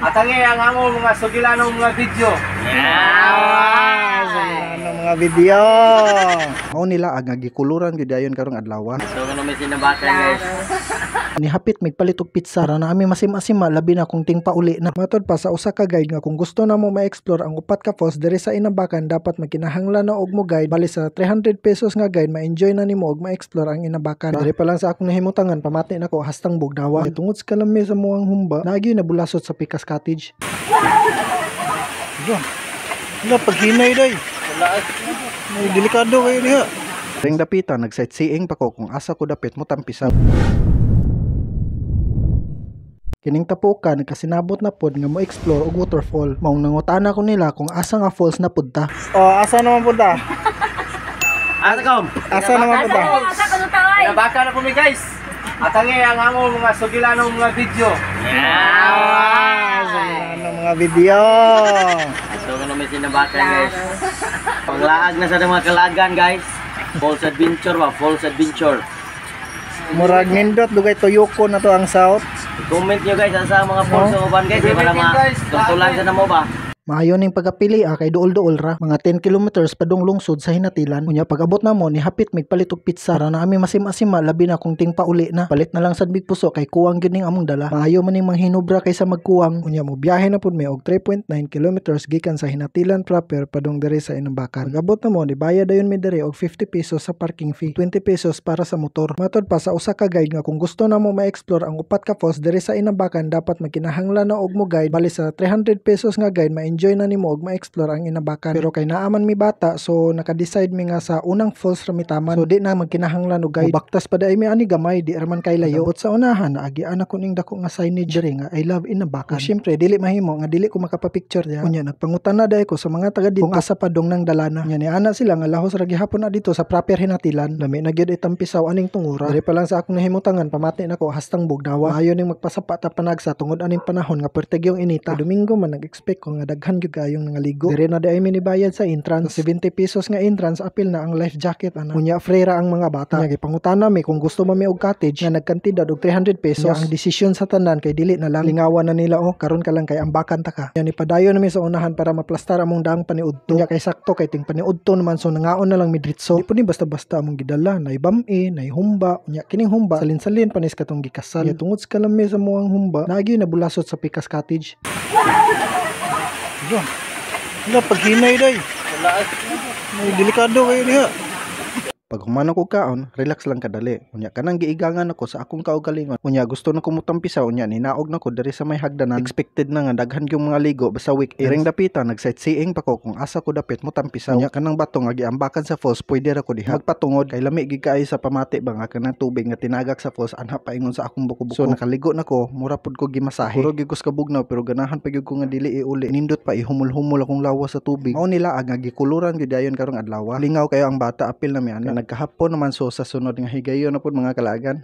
Atangi ang among mga sugilanong mga video. Ah, ano mga video. Mao nila ang gikuluran gyud dayon karong adlaw. So ano may sinabakan, guys. Nihapit migpalit og pizza ra na ami masim-asima, labi na kung ting pauli na. Matod pa sa usa ka guide nga kung gusto na mo ma-explore ang upat ka falls diri sa Inambakan, dapat magkinahanglan na og mo guide. Bali sa 300 pesos nga guide, ma-enjoy na nimo og ma-explore ang Inambakan. Diri pa lang sa akong nahimutangan, pamati nako hastang bugnawa. Tungod sa kalami sa muang humba, naagi na bulasot sa Pikas Cottage. Wala paghinay day. May delikado kayo diha. Ring dapita, nag-sightseeing pa ko kung asa ko dapit mo tampisaw. Kining tapuka nagkasinabot na pod nga mo explore og waterfall. Maong nangutana ko nila kung asa nga falls na pud ta. Oh, asa naman punta? Asa kom? Asa naman punta? Asa ka nung taway? Inabaka na po mi, guys. Atangi ang among mga sugilanong mga video. Ah, ano mga video. So ano may sinabakan, guys. Panglaag na sa mga kalagan, guys. Falls adventure ba? Falls adventure. Murag nindot dugay tuyoko na to ang south. Comment nyo, guys, asa ang mga falls sa uban, guys. Eh, para Comment ma guys. tungtulan sa namo ba? Maayo ning pagapili ah, kay duol-duol ra. Mga 10 kilometers padung lungsod sa Hinatilan. Unya pag abot namo, nihapit migpalit og pizza ra na ami masim-asima, labi na kung ting pauli na. Palit na lang sad mig puso kay kuwang gyud ning among dala. Maayo man ning manghinubra kaysa magkuwang. Unya mo biyahe na pud mi og 3.9 kilometers gikan sa Hinatilan proper padung diri sa Inambakan. Pag abot namo, nibayad dayon mi diri og 50 pesos sa parking fee, 20 pesos para sa motor. Matod pa sa usa ka guide nga kung gusto na mo ma-explore ang upat ka falls diri sa Inambakan, dapat magkinahanglan na og mo guide. Bali sa 300 pesos nga guide, ma-enjoy na nimo og ma-explore ang Inambakan. Pero kay naaman mi bata, so naka-decide mi nga sa unang falls ra mi taman. So di na magkinahanglan og guide. Baktas pa dai mi ani gamay, di ra man kay layo. Abot sa unahan, naagian ako ning dako nga signage diri nga "I love Inambakan". Ug syempre dili mahimo nga dili ko makapapicture diha. Unya nagpangutan na dai ko sa mga taga dito kung asa padong nang dalana. Unya niana sila nga lahos ra gihapon na dito sa proper Hinatilan. Lami na gyud itampisaw aning tungura. Diri pa lang sa akong nahimutangan, pamati nako hastang bugnawa. Maayo ning magpasapa ta panagsa tungod aning panahon nga perteg yung inita. Domingo man, nag-expect ko nga daghan gyud kayong nangaligo. Diri na di ay minibayad sa entrance. 70 pesos nga entrance, apil na ang life jacket ana. Unya free ra ang mga bata. Unya gipangutana mi kung gusto man mi og cottage nga nagkantidad og 300 pesos. Unya ang desisyon sa tanan kay dili na lang. Lingawan na nila, oh, karon ka lang kay ambakan ta ka. Unya nipadayon na mi sa unahan para maplastar among daang paniudto. Unya kay sakto kay ting paniudto naman, so nangaon na lang mi diretso. Di po ni basta-basta among gidala, nay bam-i, nay humba. Unya kining humba salin-salin panis katong gikasal. Unya tungod sa kalami sa muang humba, naagi na bulasot sa Pikas Cottage. Wala paghinay day. May delikado kayo diha. Pag human ako kaon, relax lang kadali. Unya kanang giigangan ako sa akong kaugalingon. Unya gusto na ko motampisaw, unya ninaog na ko diri sa may hagdanan. Expected na nga daghan yung mga ligo basta weekends. Diring dapita, nag-sightseeing pa ko kung asa ko dapit mo tampisaw. Unya kanang bato nga giambakan sa falls, pwede ra ko diha magpatungod kay lami gid kaayo sa pamati ba nga kanang tubig nga tinagak sa falls anha paingon sa akong buko-buko. So nakaligo na ko, mura pud ko gimasahe. Puro gyud ko sa kabugnaw pero ganahan pa gyud ko nga dili iuli. Nindot pa ihumol-humol akong lawas sa tubig. Mao nila ang nga gikuluran gyud dayon karong adlaw. Lingaw kayo ang bata, apil na mi ana. Nagkahapon naman, so sa sunod nga higayon na pud, mga kalagan.